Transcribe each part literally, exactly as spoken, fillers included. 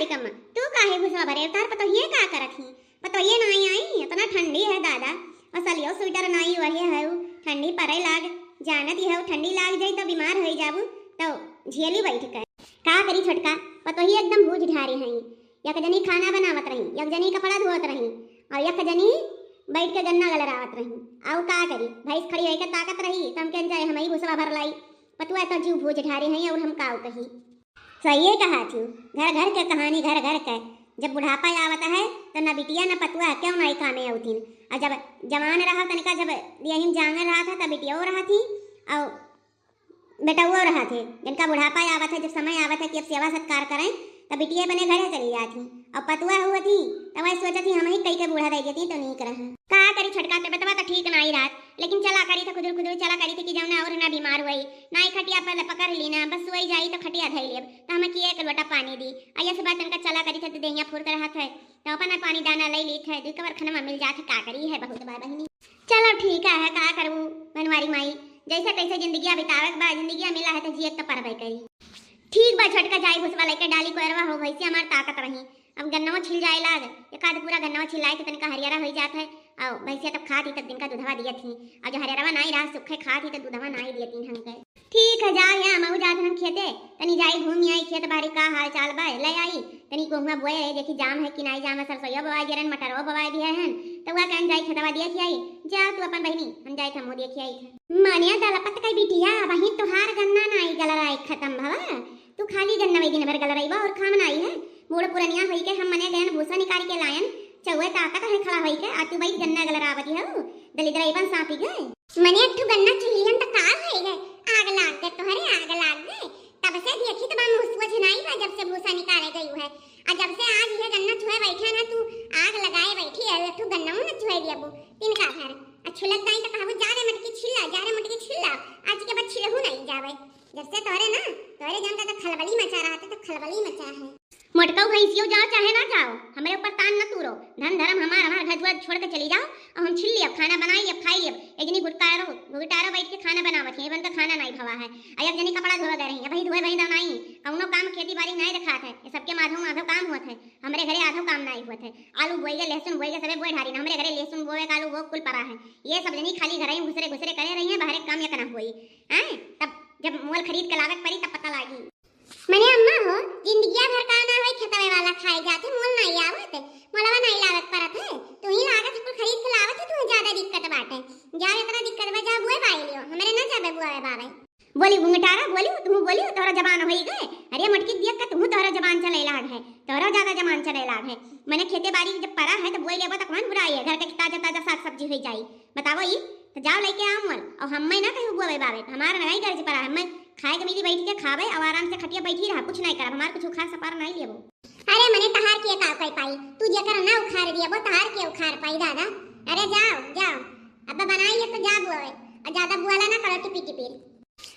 कम्मा, तू काहे भुसवा भरे? तार पतोहिए का करत ही? पतोहिए नाई आई, इतना ठंडी है दादा। असलियो स्वेटर नाई ओढ़े है, ठंडी परे लाग, जानत ही है, ठंडी लाग जाई तो बीमार होई जाबू, तो झेली बैठ कर। का करी छोटका, पतोहिए एकदम भूज ढारे हैं। एक जनी खाना बनावत रही, एक जनी कपड़ा धोवत रही, और एक जनी बैठ के गन्ना गलरावत रही। आउ का करी, भैंस खड़ी होई के ताकत रही, तो हम कहन जाए हम ही भुसवा भर लाई। पतुआ तो जीव भूज ढारे हैं, और हम काउ कही। सही कहा थी, घर घर के कहानी, घर घर के। जब बुढ़ापा आवत है, तो न बिटिया न पतुआ क्यों नाई कामे अउतीन। और जब जवान रहा तनिका, जब देहिम जांगर रहा था, तब बिटिया रहा थी, और बेटउआ रहा थे। जिनका बुढ़ापा आवत है, जब समय आवत है कि अब सेवा सत्कार करें, तब बिटिया अपने घरे चली जाती। और पतुआ हुआ थी, तब वह सोचत थी, हम ही कई के बूढ़ा दे देती तो नीक रहा। का करी छोटका, तबियतवा तो ठीक नाई रहत, लेकिन चला करी थे खुदुर खुदुर, चला करी थे कि जौना और ना बीमार हुई, ना ही खटिया पर पकड़ ली ना, बस सोई जाई तो खटिया धई लेब, तो हमें किए एक लोटा पानी दी। अइया से बात तनका चला करी थे तो देहिया फुर्त रहत है, तो अपन पानी दाना ले ली थे, दुई कबर खनमा मिल जात है, का करी है बहुत बा बहिनी। चलो ठीक है, का करबू बनवारी माई, जैसे तैसे जिंदगिया बितावे के बा, जिंदगिया मिला है तो जिए तो परबे करी। ठीक बा छोटका, जाई भुसवा लेके डाली कोयरवा हो, भैंसिया हमार ताकत रही। अब गन्नवा छिल जाए लाग, एक आध पूरा गन्नवा छिलाए के तनिका हरियरा होई जात है, और भैंसिया तब खात ही तब दिन का दूधवा दियत ही, और जो हरियरवा नाई रहा सुखे खात ही तब दूधवा नाई दियत ही ढंग के। ठीक है, जाओ, यहाँ हमहू जात हम खेते, तनी जाई घूम आई खेत बारी का हाल चाल बा, ले आई, तनी गोहुआ बोए रहे, देखी जाम है कि नाई जाम है, सरसोइयो बोआ गिरन, मटरो बोआ दिया हन, तो वह कहन जाई खेतवा दिया खियाई। जा तू अपन बहिनी, हम जाई हमहू दिया खियाई थे। मनिया दलपत कई बिटिया, वही तोहार गन्ना नाई गलराई खत्म भवा, तू खाली गन्ना वही दिन भर गलराई बा और काम नाई है। बूढ़ पुरनिया होई के हम मने गयन भूसा निकाल के लायन, चौवे ताकत है खड़ा होई के, आ तू वही गन्ना गलरावती हो, दलिद्राई बन सापी गए। मने एक ठो गन्ना चुहियन त का होई गए, आग लाग गए तोहरे, आग लाग गए। तब से देखी त बा मुँह सोझ नाई बा, जब से भूसा निकाले गई है। आ जब से आज ये गन्ना चुहे बैठे ना, तू आग लगाए बैठी है, एक ठो गन्ना न चुहे दिया बू, तिनका भर। आ छुलत दाई त कहबू, "जा रे मटकी छिल्ला, जा रे मटकी छिल्ला, आज के बाद छिलहू नहीं जावे।" जब से तोरे ना, तोरे जौन का तो खलबली मचा रहा था, तो खलबली मचा है। मोटकऊ भैंसियो जाओ चाहे ना जाओ, हमरे ऊपर तान न तूरो। धन धर्म हमार, हमार घर दुआर छोड़ के चली जाओ, और हम छिल लियब, खाना बनाई लियब, खाई लियब। एक जनी गुटकारो, गुटारो बैठ के खाना बनावत है, इवन का खाना नाई भवा है। आ एक जनी कपड़ा धोवे गए रही, वही धोए वही दौनाई, कौनो काम खेती बाड़ी नाई देखात है, ये सबके माधो माधो काम होत है, हमरे घरे आधो काम नाई होत है। आलू बोएगे, लहसुन बोएगे, सबे बोए ढारी ना, हमरे घरे लहसुन बोए का आलू वो कुल परा है। ये सब जनी खाली घर ही घुसरे घुसरे करे रही है, बाहरे काम एक ना होई। हैं? तब जब मोल खरीद के लावे के पड़ी, तब पता लागी। मने अम्मा हो, जिंदगिया भर का ना होई, खेतवे वाला खाए जाते, मोल नाई आवत, मोलवा नाई लावे के परत है, तू ही लागत है, कुल खरीद के लावत है, तू ज्यादा दिक्कत बाटे। जाओ, इतना दिक्कत बा, जाओ बुए बाई लियो, हमरे ना जाबे बुआवे बावे। बोली घुंघटारा, बोली तू, बोली तोहरा जबान होई गए। अरे मोटकी दिया का तू तोहरा जबान चले लाग है, तोहरा ज्यादा जबान चले लाग है। मने खेते बाड़ी जब परा है तो बोई लेबो तो कौन बुराई है, घर के ताजा ताजा साग सब्जी होई जाई। बतावो ई, तो जाओ लेके आओ मोल। और हम्मे ना कहीं बुआवे बावे, हमारा नहीं गर्ज परा है, हम्मे खाए के मिली बैठ के खावे और आराम से खटिया बैठी रहा, कुछ नहीं करब, हमार कुछ उखाड़ सपार नहीं लेबो। अरे मने तहार के का कोई पाई, तू जेकर ना उखाड़ दिया वो तहार के उखाड़ पाई दादा। अरे जाओ, जाओ, अब बनाई है तो जा बुआवे, और ज्यादा बुआला ना करो टिपी टिपी।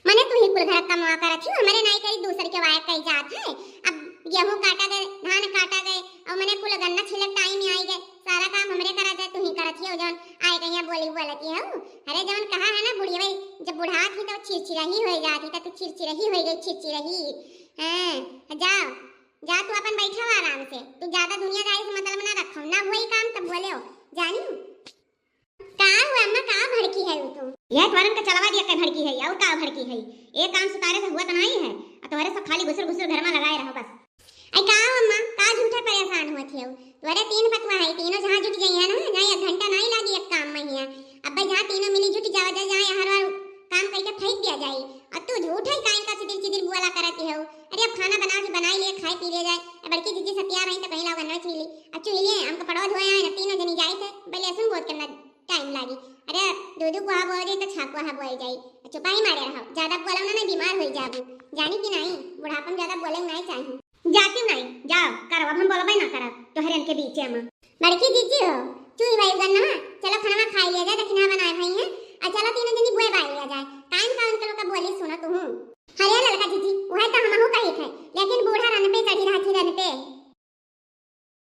मने तू ही कुल घर कमवा करत ही, हमरे नाई करी दूसर के वाया कही जात है। अब गेहूं काटा गए, धान काटा गए, और मने कुल गन्ना छिलक टाइम में आई गए, सारा काम हमरे करा जाए, तू ही करत ही, जौन आए कहिया बोली बोलती है। अरे जौन कहा है ना बुढ़िया भाई, जब बुढ़ात ही तो चिरचिरही हो जाती, तो तू चिरचिरही हो गई, चिरचिरही। हाँ, जाओ, जा तू अपन बैठा हो आराम से, तू ज्यादा दुनियादारी से मतलब ना रखो, ना हुई काम तब बोले हो, जानी। का हुआ अम्मा, का भड़की है तू? यह तोहरन का चलवा दिया के भड़की है, और का भड़की है? एक काम सुतारे से हुआ तो नहीं है, और तोहरे सब खाली घुसुर घुसुर घर में लगाए रहो बस। आई का हुआ अम्मा, का झूठे परेशान हुआ थे? तोहरे तीन पतवा है, तीनों जहाँ जुट गई है ना, जहाँ एक घंटा नहीं लागी एक काम में हिया। अब भाई जहाँ तीनों मिली जुट जावा जाए, जहाँ यहाँ हर बार काम करके फेंक दिया जाए, और तू झूठे ही काइन का चिदिर चिदिर बोला करती हो। अरे अब खाना बना के बनाई लिए, खाई पी ले जाए। अब बड़की जीजी सतिया रही तो कहीं लाओ गन्ना छीली, अब चूल्हे हमको पड़वा धोए आए ना, तीनों जनी जाए थे, पहले सुन बहुत करना टाइम लागी। अरे, दूधू कुहा बोल जाई तो छाकुआ हा बोल जाई। चुपाई मारे रहो, ज्यादा बोलो ना, नहीं बीमार होई जाबू। जानी कि नहीं, बुढ़ापा में ज्यादा बोले नहीं चाहिए। जाती नहीं, जाओ, करो, अब हम बोलबे ना करब तोहरन के बीचे में। बड़की जीजी हो, चुई भाई